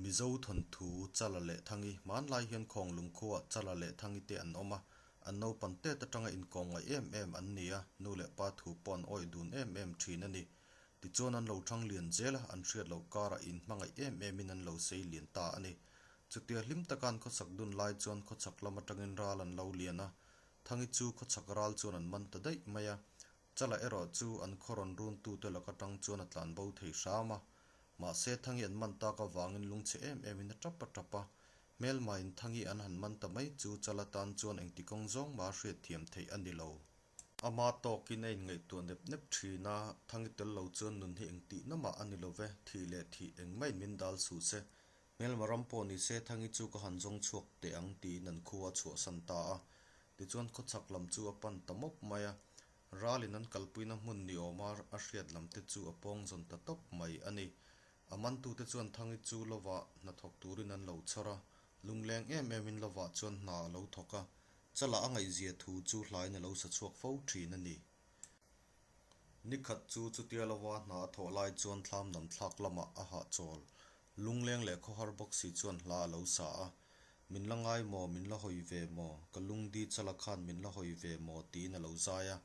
Mizo thawnthu Chala leh Thangi hmanlai hian Khawnglung khuaah Chala leh Thangi te an awm a, an naupan tet atanga inkawm ngaih em em an ni a, nu leh pa thu pawh an awih dun em em thin a ni. Tichuan an lo thang lian zel a, an hriat loh karah inhmangaih em emin an lo sei lian ta a ni. Chutia hlim taka an khawchhak dun lai chuan khawchhak lam atangin ral an lo lian a, Thangi chu khawchhak ral chuan an man ta daih mai a, Chala erawh chu an khaw rawn runtute laka tang chuan a tlan bo thei hram a. Mahse, Thangi an man tak avangin lungchhe em emin a tap a tap a. Hmelmain Thangi an han man ta mai chu Chala tan chuan engti kawng zawng mah a hriatthiam theih a ni lo. Ama tawkin a inngaihtuah nep nep thin a, Thangi tel lo chuan nun hi engtihna mah a ni lo ve, thih leh thih engmah-in min dal suh se. Hmelma ram pawh ni se Thangi chu ka han zawng chhuak teh ang tiin an khu a chhuahsan ta a. Tichuan khawchhak lam chu a pan ta mawp mai a, Ralin an kalpuina hmun ni awma a hriat lam te chu a pawng zawn ta tawp mai a ni. A mantute chuan Thangi chu lovah hna thawk turin an lo chhawr a, lungleng em emin lovah chuan hna a lo thawk a, chalah a ngaihzia thu chu hlain a lo sa chhuak fo thin a ni. Nikhat chu chutia lova hna a thawh lai chuan thlam nam thlak lamah a hahchawl. Lungleng leh khawhar bawk si chuan hla a lo sa a, Min la ngai maw, min la hawi ve maw, ka lungdi chala khan min la hawi ve maw tiin a lo zai a.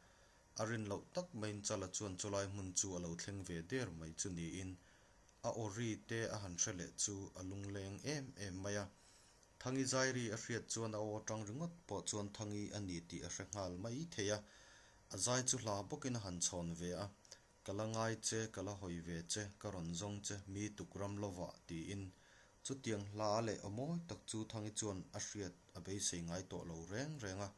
A rin loh tak maiin chala chuan chulai hmun chu a lo thleng ve der mai chu niin a aw ri te a han hre leh chu a lungleng em em mai a. Thangi zai ri a hriat chuan a aw atang ringawt pawh chuan Thangi a ni tih a hre nghal mai thei a. A zai chu hla bawkin a han chhawn ve a, Ka la ngai che, ka la hawi ve che, ka rawn zawng che, mi tuk ram lovah, tiin. Chutiang hla leh aw mawi tak chu Thangi chuan a hriat a beisei ngai tawh lo reng reng a.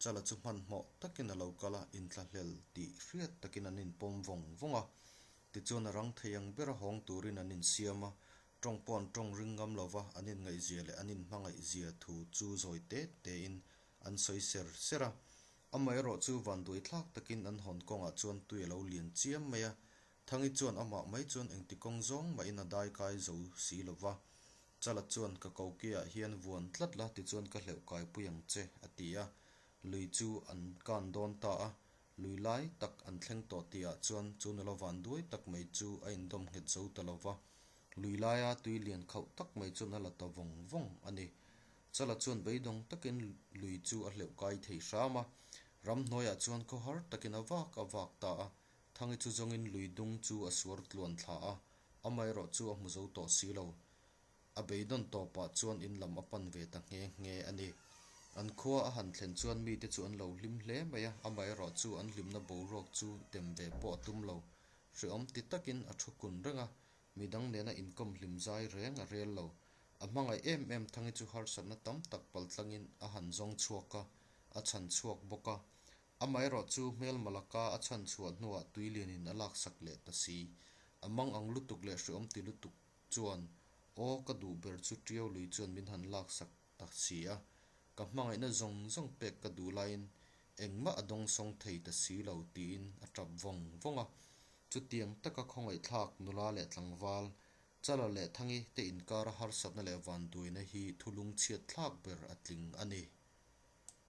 Chala chu hmanhmawh takin a lo kal a, inthlahlel tih hriat takin an inpawm vawng vawng a. Tichuan a rang thei ang bera hawng turin an insiam a, tawng pawh an tawng ring ngam lova, an inngaihzia leh an inhmangaihzia thu chu zawi te tein an sawi ser ser a. Amaherawh chu vanduai thlak takin an hawn kawngah chuan tui a lo lian chiam mai a, Thangi chuan amah mai chuan engti kawng zawng mahin a dai kai zo si lo va. Chala chuan ka kokiah hian vuan tlat la tichuan ka hleuh kai pui ang che a ti a, lui chu an kan dawn ta a, lui lai tak an thleng tawh tihah chuan chu nula vanduai tak mai chu a indawm nghet zo ta lo va, lui laia tui lian khauh tak mai chuan a la ta vawng vawng a ni. Chala chuan beidawng takin lui chu a hleuh kai thei hram a, ramhnuaiah chuan khawhar takin a vak a vak ta a, Thangi chu zawngin lui dung chu a suar tluan thla a, amaherawh chu a hmu zo tawh si lo. A beidawn tawpah chuan in lam a pan ve ta nghe nghe a ni. An khua a han thlen chuan mite chu an lo hlim hle mai a, amaherawh chu an hlimna boruak chu tem ve pawh a tum lo. Hreawm ti takin a thu kun reng a, midang nena inkawm hlim zai reng a rel lo. A hmangaih em em Thangi chu harsatna tam tak paltlangin a han zawng chhuak a, a chhan chhuak bawk a. Amaherawh chu hmel Malaka a chhan chhuah hnuah tuilianin a laksak leh ta si. A mang ang lutuk leh hreawm ti lutuk chuan, Aw, ka duh ber chu Tiau lui chuan min han laksak ta si a, ka hmangaihna zawng zawng pek ka duh laiin engmah a dawngsawng thei ta si lo tiin a tap vawng vawng a. Chutiang taka khawngaihthlak nula leh tlangval Chala leh Thangi te inkara harsatna leh vanduaina hi thulung chhiat thlak ber a tling a ni.